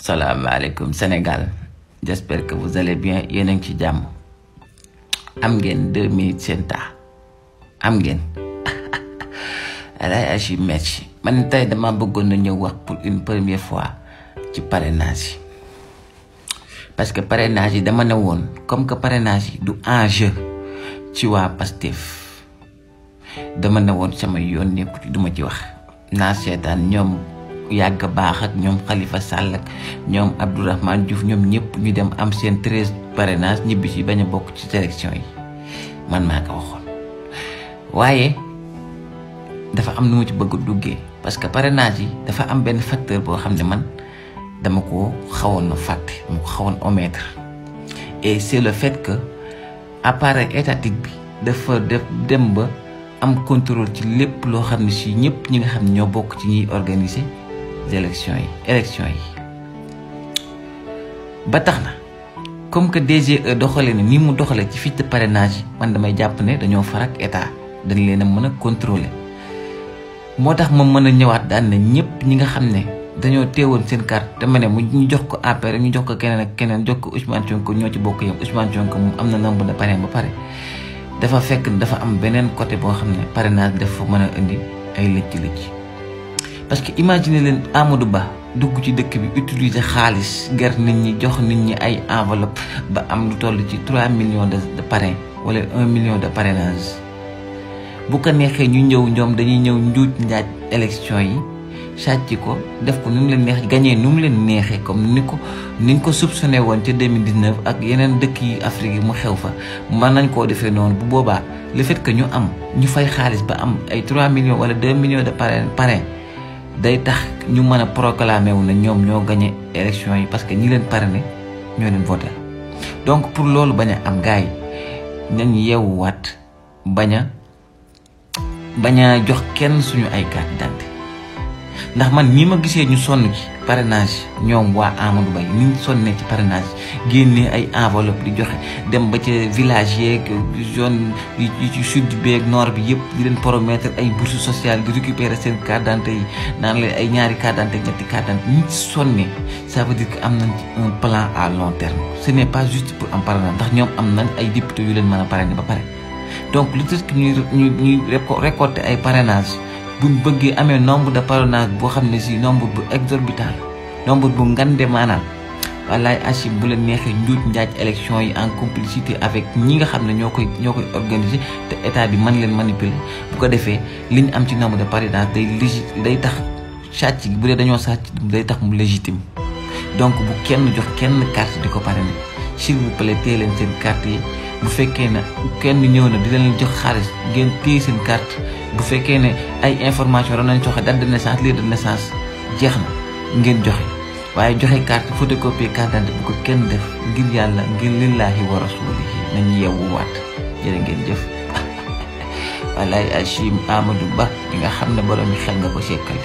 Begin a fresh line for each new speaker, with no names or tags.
Salam alaikum Sénégal. J'espère que vous allez bien. Yéen a ngi ci jàmm. Am ngeen 2 minutes seen temps. Am ngeen. Alay aji merci. Man tey dama bëggoon na ñëw wax pour une première fois ci parrainage yi. Parce que parrainage yi dama ne woon comme que parrainage yi du enjeu ci waa Pastef. Dama ne woon sama yoon nekku ci duma ci wax. Naa seetaan ñoom yàgg baax ak ñoom Khalifa Sall ak ñoom Abdourahmane Diouf ñoom ñëpp ñu dem am seen 13 parrainage ñibbi ci bañ a bokk ci sélection yi man maa ko waxoon waaye dafa am nu mu ci bëgg a duggee parce que parrainage yi dafa am benn facteur boo xam ne man dama ko xawoon na fàtte dama ko xawoon omettre et c'est le fait que appareil étatique bi dafa dem ba am contrôle ci lépp loo xam ne si ñëpp ñi nga xam ne ñoo bokk ci ñuy organiser élection yi ba tax na comme que DGE doxale ne ni mu doxale ci fiche de parrainage yi man damay jàpp ne dañoo farak état dañ leen a mën a contrôler moo tax ma mën a ñëwaat daan ne ñëpp ñi nga xam ne dañoo teewoon seen carte te ma ne mu ñu jox ko APR ñu jox ko keneen ak keneen jox ko Ousmane Sonko ñoo ci bokk yam Ousmane Sonko moom am na nombre de parrain ba pare dafa fekk dafa am beneen côté boo xam ne parrainage dafa mën a indi ay lëcc-lëcc parce que imagine leen Amadou Ba dugg ci dëkk bi utiliser xaalis ger nit ñi jox nit ñi ay enveloppe ba am lu toll ci 3 millions de parrain wala 1 million de parrainage bu ko neexee ñu ñëw ñoom dañuy ñëw njuuj njaaj élection yi sàcc ko def ko nu mu leen neex gagné nu mu leen neexee comme niñ ko soupçonné woon ca 2019 ak yeneen dëkk yi Afrique yi mu xew fa mën nañ koo defee noonu bu boobaa le fait que ñu fay xaalis ba am ay 3 millions wala 2 millions de parrain day tax ñu mën a proclamer wu ne ñoom ñoo gagné élection yi parce que ñi leen parrainé ñoo leen voté donc pour loolu bañ a am gars yi nañ yeewuwaat bañ a jox kenn suñu ay carte d'identité ndax man ñi ma gisee ñu sonn ci parrainage ñoom waa Amadou Ba ni ñu sonnee ci parrainage génnee ay enveloppe di joxe dem ba ca village yeeg zone yi ci sud beeg nord bi yëpp di leen promettre ay bourse sociale di récupérer seen carte d'identité yi naan leen ay ñaari carte d'identité ñetti carte d'identité ñi ci sonnee ça veut dire que am nañ ci un plan à long terme ce n'est pas juste pour am parrainage ndax ñoom am nañ ay député yu leen mën a parrainer ba pare donc lu tax ñuy récolter ay parrainage buñ bëggee amee nombre de parrainage boo xam ne si nombre bu exorbitant nombre bu ngande maanaam wallaay achim bu la neexee njuuj njaaj élection yi en complicité avec ñi nga xam ne ñoo koy organiser te état bi mën leen manipuler bu ko defee li ñu am ci nombre de parrainage day tax sàcc gi bu dee dañoo sàcc day tax mu légitime donc bu kenn jox kenn carte di ko parrainer s'il vous plaît téye leen seen carte yi bu fekkee ne kenn ñëw na di leen jox xaalis ngeen téye seen carte bu fekkee ne ay information doon nañ joxe date de naissance lieu de naissance jeex na ngeen joxe waaye joxe carte photocopie carte d'identité bu ko kenn def ngir yàlla ngir lillaahi wa rasuulihi nañ yeewuwaat jërë ngeen jëf walaay Achim Amadou Ba di nga xam ne borom xel nga ko sekkal